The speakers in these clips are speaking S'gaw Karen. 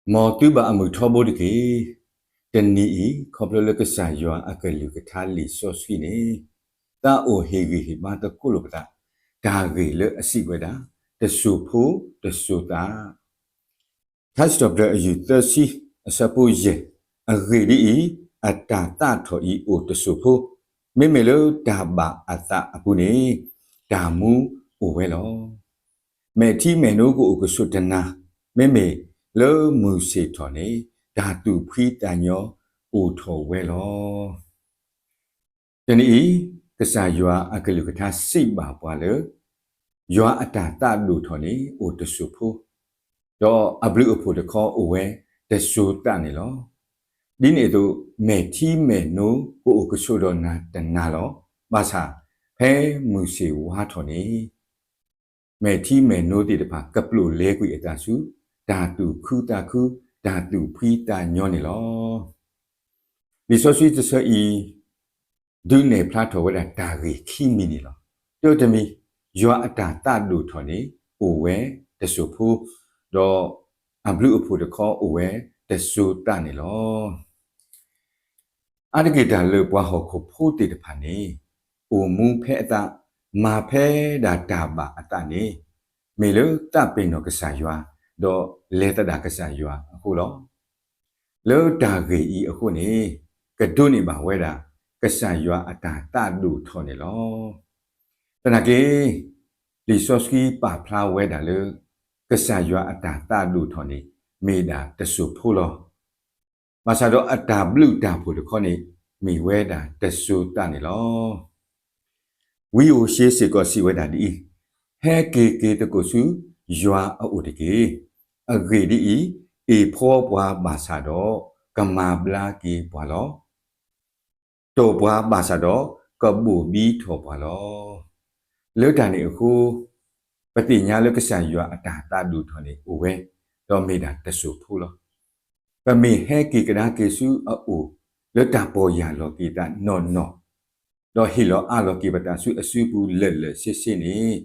မ်သုဘၣ်အမုာ်ထီဘိတက့ၢ်. တနံၤအံၤ ခီဖျိလၢကစၢ်ယွၤအကလုၢ်ကထါလံာ်စီဆှံန့ၣ် သးအိၣ်ဟ့ၣ်ဂံၢ်ဟ့ၣ်ဘါသကိးလိာ်ပသး တၢ်ဂ့ၢ်လၢအစံးဝဲဒၣ် တစိၤဖိတစိၤသး ထါစံးထီၣ်ပတြၢၤအယုၢ်သၢဆံ အဆၢဖိယဲၢ်, အဂ့ၢ်ဒ်အံၤ, အတၢ်သးထီၣ်အံၤအိၣ်တစိၤဖိ, မ့မ့ၢ်လၢတၢ်ဘၣ်အသးအပူၤန့ၣ် တၢ်မူအိၣ်ဝဲလီၤ. မဲာ်ထံမဲာ်နိကအိၣ်ကဆိးတနၤ, မ့မ့ၢ်လၢမုၢ်ဆ့ၣ်ထီၣ်န့ၣ် တၢ်သူၣ်ဖှံသးညီအိၣ်ထီၣ်ဝဲလီၤ. တနံၤအံၤ ကစၢ်ယွၤအကလုၢ်ကထါစံးဘၣ်ပှၤလၢ ယွၤအတၢ်သးဒိၣ်ထီၣ်န့ၣ်အိၣ်တစိၤဖိ, ဒီးအဘျုးအဖှိၣ်တခီအိၣ်ဝဲတစိၤသးန့ၣ်လီၤ. ဒ်န့ၣ်အသိး မဲာ်ထံမဲာ်နိကအိၣ်ကဆိးဒီးနၤတနၤလီၤ. ဘၣ်ဆၣ် ဖဲမုၢ်ဆ့ၣ်ဝါထီၣ်န့ၣ် မဲာ်ထံမဲာ်နိသ့ၣ်တဖၣ် ကပျိာ်လဲကွံာ်အသးဆူ တၢ်သူၣ်ခုသးခု တၢ်သူၣ်ဖှံသးညီန့ၣ်လီၤ. လံာ်စီဆှံတဆၢအံၤ ဒုးနဲၣ်ဖျါထီၣ်ဝဲဒၣ်တၢ်ဂ့ၢ်ခံမံၤန့ၣ်လီၤ. တၢတမံၤ, ယွၤအတၢ်သးဒိၣ်ထီၣ်န့ၣ် အိၣ်ဝဲတစိၤဖိ, ဒီးအဘျုးအဖှိၣ်တခီအိၣ်ဝဲတစိၤသးန့ၣ်လီၤ. အါတက့ၢ်တၢ်လၢပှၤဟီၣ်ခိၣ်ဖိသ့ၣ်တဖၣ်န့ၣ် အိၣ်မူဖဲအသး, မၤဖဲဒၣ်တၢ်ဘၣ်အသးန့ၣ် မ့ၢ်လၢသးပ့ၤနီၣ်ကစၢ်ယွၤ, ဒီးလဲၤသဒၣ်ကစၢ်ယွၤအဃိလီၤ. လၢတၢ်ဂ့ၢ်အံၤအဃိန့ၣ် ကဒိးန့ၢ်ဘၣ်ဝဲဒၣ် ကစၢ်ယွၤအတၢ်သးဒိၣ်ထီၣ်န့ၣ်လီၤ. သနာ်က့ လံာ်စီဆှံပာ်ဖျါဝဲဒၣ်လၢ ကစၢ်ယွၤအတၢ်သးဒိၣ်ထီၣ်န့ၣ် မ့ၢ်ဒၣ်တစိၤဖိလီၤ. ဘၣ်ဆၣ်ဒီးအတၢ်ဘျုးတၢ်ဖှိၣ်တခီန့ၣ် မ့ၢ်ဝဲဒၣ်တစိၤသးန့ၣ်လီၤ. ဝံဧိၤၡ့စ့ၢ်ကီးစံးဝဲဒၣ်ဒ်အံၤ, ဟဲက့ၤက့ၤသကိးဆူယွၤအအိၣ်တက့ၢ်. အဂ့ၢ်ဒ်အံၤ, အ့ၣ်ဖှီပှၤဘၣ်ဆၣ်ဒီး ကမၤဘျါက့ၤပှၤလီၤ. တီၢ်ပှၤဘၣ်ဆၣ်ဒီး ကဘိၣ်ဘံထီၣ်ပှၤလီၤ. လၢတၢ်န့ၣ်အဃိ ပသ့ၣ်ညါလၢကစၢ်ယွၤအတၢ်သးဒိၣ်ထီၣ်န့ၣ်အိၣ်ဝဲ, ဒီးမ့ၢ်ဒၣ်တစိၤဖိလီၤ. ပမ့ၢ်ဟဲက့ၤကဒါက့ၤဆူအအိၣ် လၢတၢ်ပီၢ်ယၢ်လီၤက့ၤသးနီၢ်နီၢ်, ဒီးဟ့ၣ်လီၤအးလီၤက့ၤပသးဆူအစုပူၤလၢာ်လၢာ်ဆ့ဆ့န့ၣ်,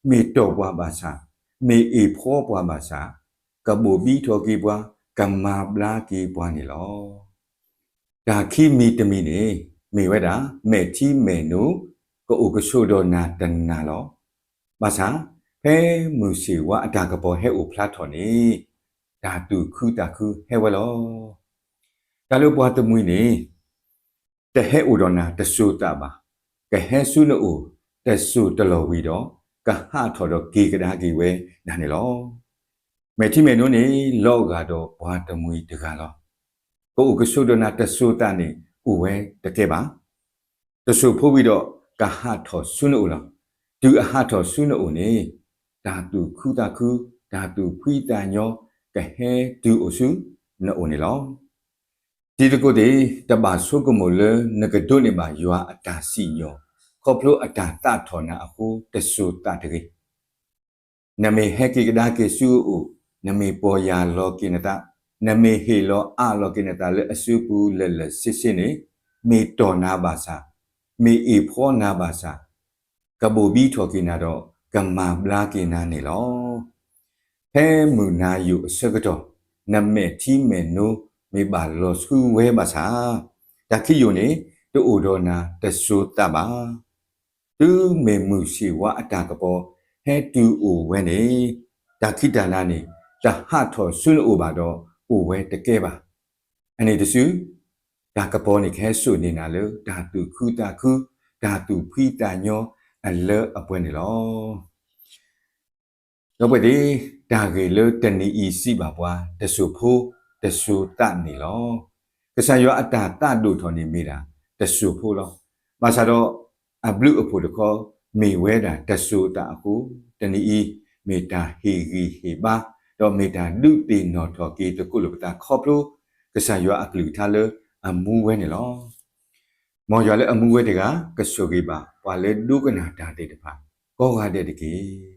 မ့ၢ်တီၢ်ပှၤဘၣ်ဆၣ်, မ့ၢ်အ့ၣ်ဖှီပှၤဘၣ်ဆၣ်, ကဘိၣ်ဘံထီၣ်က့ၤပှၤ, ကမၤဘျါက့ၤပှၤန့ၣ်လီၤ. တၢ်ခံမံၤတမံၤန့ၣ် မ့ၢ်ဝဲဒၣ် မဲာ်ထံမဲာ်နိ ကအိၣ်ကဆိးဒီးနၤတနၤလီၤ. ဘၣ်ဆၣ် ဖဲမုၢ်ဆ့ၣ်ဝါအတၢ်ကပီၤဟဲအိၣ်ဖျါထီၣ်န့ၣ် တၢ်သူၣ်ခုသးခုဟဲဝဲလီၤ. တၢ်လၢပှၤတမှံၤန့ၣ် တဟဲအိၣ်ဒီးနၤတစိၤသးဘၣ်. ကဟဲဆူနအိၣ်တစိၤတလီၢ်ဝံၤဒီး ကဟးထီၣ်ဒီးက့ၤကဒါက့ၤဝဲဒၣ်န့ၣ်လီၤ. မဲာ်ထံမဲာ်နိန့ၣ် လီၤဂာ်ဒီးပှၤတမှံၤတဂၤလီၤ. ကအိၣ်ကဆိးဒီးနၤတစိၤသးန့ၣ် အိၣ်ဝဲတကဲဘၣ်. တစိၤဖိဝံၤဒီး ကဟးထီၣ်ဆူနအိၣ်လီၤ. တုၤအဟးထီၣ်ဆူနအိၣ်န့ၣ် တၢ်သူၣ်ခုသးခု တၢ်သူၣ်ဖှံသးညီ ကဟဲတုၤအိၣ်ဆူနအိၣ်န့ၣ်လီၤ. တံၤသကိးသ့ၣ်, တဘၣ်ဆိကမိၣ်လၢနကဒိးန့ၢ်ဘၣ်ယွၤအတၢ်စံၣ်ညီၣ် ခီဖျိအတၢ်သးထီၣ်နၤအဃိတစိၤသးတဂ့ၤ. နမ့ၢ်ဟဲက့ၤကဒါက့ၤဆူအအိၣ်, နမ့ၢ်ပီၢ်ယၢ်လီၤက့ၤနသး, နမ့ၢ်ဟ့ၣ်လီၤအးလီၤက့ၤနသးလၢအစုပူၤလၢာ်လၢာ်ဆ့ဆ့န့ၣ်, မ့ၢ်တီၢ်နၤဘၣ်ဆၣ်, မ့ၢ်အ့ၣ်ဖှီနၤဘၣ်ဆၣ်, ကဘိၣ်ဘံထီၣ်က့ၤနၤဒီး ကမၤဘျါက့ၤနၤန့ၣ်လီၤ. ဖဲမုၢ်နၤယိာ်အဆၢကတီၢ်, နမဲာ်ထံမဲာ်နိမ့ၢ်ဘၣ်လီၤဆှုဝဲဘၣ်ဆၣ်, တၢ်ခံယိာ်န့ၣ် တအိၣ်ဒီးနၤတစိၤသးဘၣ်. တုၤမ့ၢ်မုၢ်ဆ့ၣ်ဝါအတၢ်ကပီၤဟဲတုၤအိၣ်ဝဲန့ၣ်, တၢ်ခံးတၢ်နၤန့ၣ် တဟးထီၣ်ဆူနအိၣ်ဘၣ်ဒီးအိၣ်ဝဲတကဲဘၣ်. အန့ၣ်တစု, တၢ်ကပီၤန့ၣ်ကဟဲစိာ်န့ၢ်နၤလၢတၢ်သူၣ်ခုသးခု, တၢ်သူၣ်ဖှံသးညီအလၢအပှဲၤန့ၣ်လီၤ. ဒီပုၢ်ဝဲၢ်သ့ၣ်, တၢ်ဂ့ၢ်လၢတနံၤအံၤစံးဘၣ်ပှၤ တစိၤဖိတစိၤသးန့ၣ်လီၤ. ကစၢ်ယွၤအတၢ်သးဒိၣ်ထီၣ်န့ၣ်မ့ၢ်ဒၣ် တစိၤဖိလီၤ. ဘၣ်ဆၣ်ဒီး အဘျုးအဖှိၣ်တခီ မ့ၢ်ဝဲဒၣ်တစိၤသးအဃိ, တနံၤအံၤ မ့ၢ်တၢ်ဟ့ၣ်ဂံၢ်ဟ့ၣ်ဘါ, ဒီးမ့ၢ်တၢ်ဒုးသ့ၣ်နီၣ်ထီၣ်က့ၤသကိးလိာ်ပသးခီဖျိ ကစၢ်ယွၤအကလုၢ်ကထါလၢအမူဝဲန့ၣ်လီၤ. မ်ယွၤလၢအမူဝဲတဂၤ ကဆိၣ်ဂ့ၤဘၣ်ပှၤလၢဒိကနၣ်တၢ်သ့ၣ်တဖၣ် ကိးဂၤဒဲးတက့ၢ်.